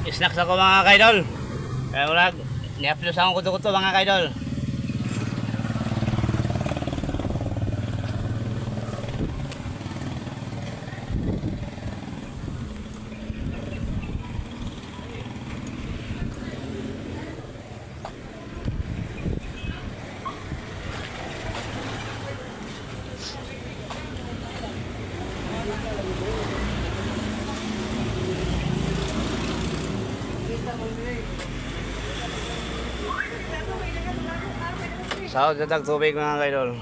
Snacks ako, mga kaidol. Kaya wala, niaplos akong kuto-kuto, mga kaidol. Sahod na tag tubig, mga kaidol.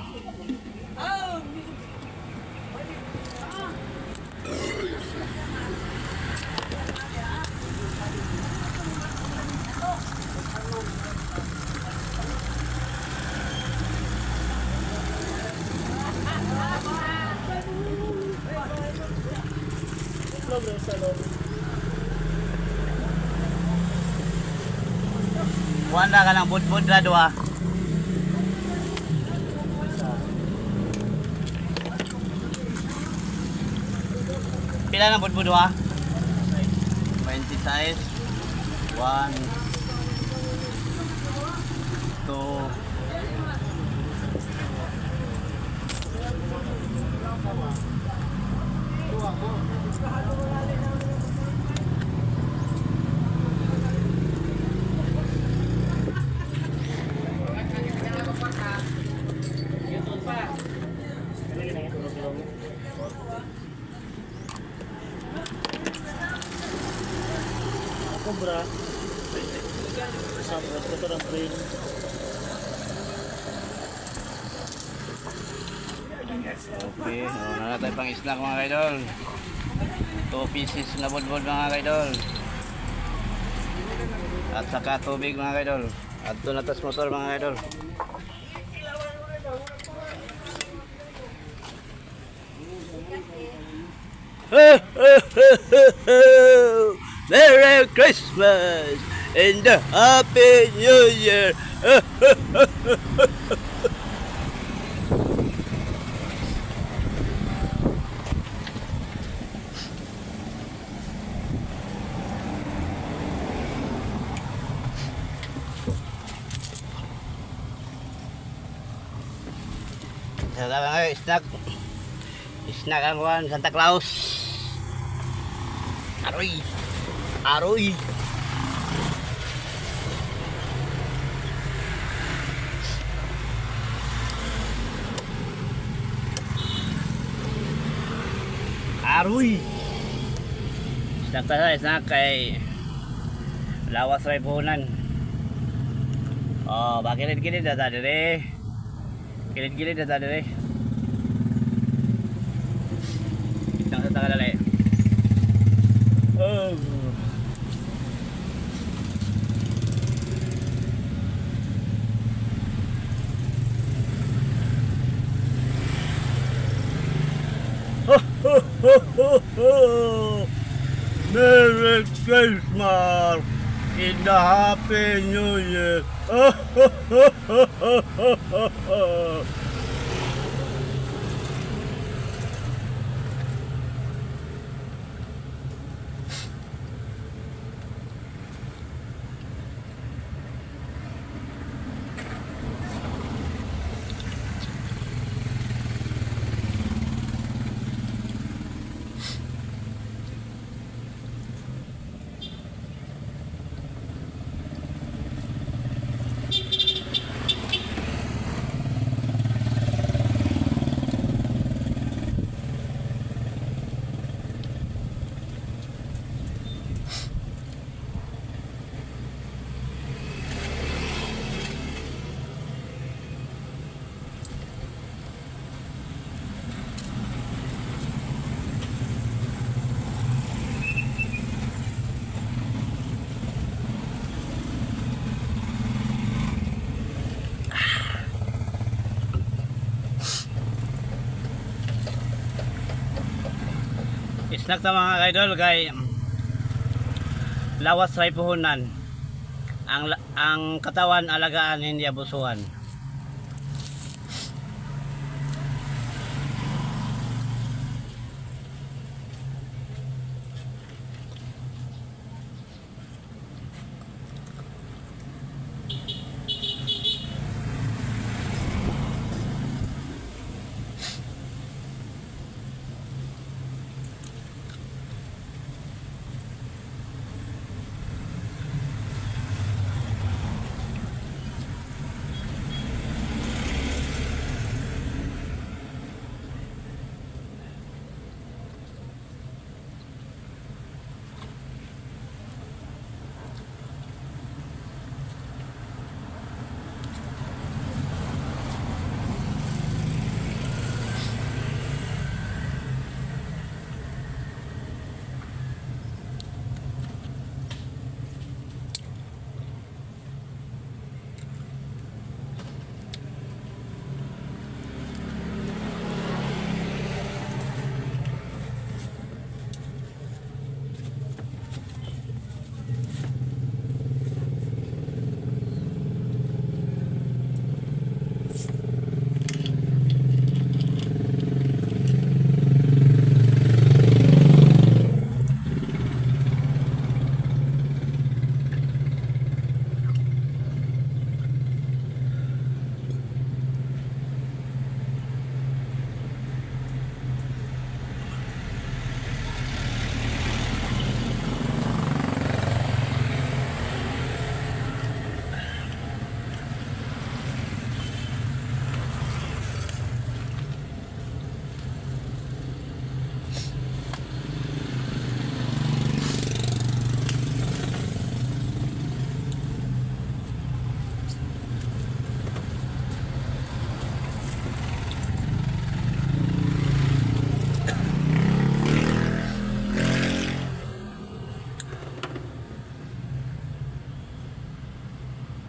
Wala ka ng budbud na duha. Pila ng budbud duha? 20 size. 1 2. Cobra. Sa ito ng train. Okay, oh, na tayo pang snack, mga kaidol. 2 pieces na budbud, mga kaidol. At saka tubig, mga kaidol. At doon na tas motor, mga kaidol. Merry Christmas and a Happy New Year! Sa mga snack. Snack ang kuwan, Santa Claus. Aroy. Aroy. Aroy. Snack ta, snack kay lawas ray puhunan. Oh, bakilid-kilid na ta dire. Kilid-kilid na ta dire. Isang sa tagalala. Oh. Ho, ho, ho, ho, ho. Merry Christmas and a Happy New Year. Ho, ho, ho, ho, ho, ho, ho. Snack ta, mga kaidol, kay lawas ray puhunan. Ang katawan alagaan, hindi abusuhan.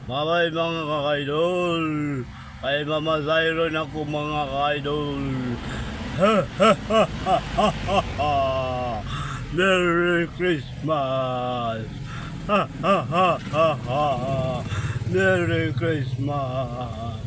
Bye-bye, mga kakaidol. Kay Mama Zyron ako, mga kaidol. Merry Christmas! Ha ha ha ha ha! Merry Christmas!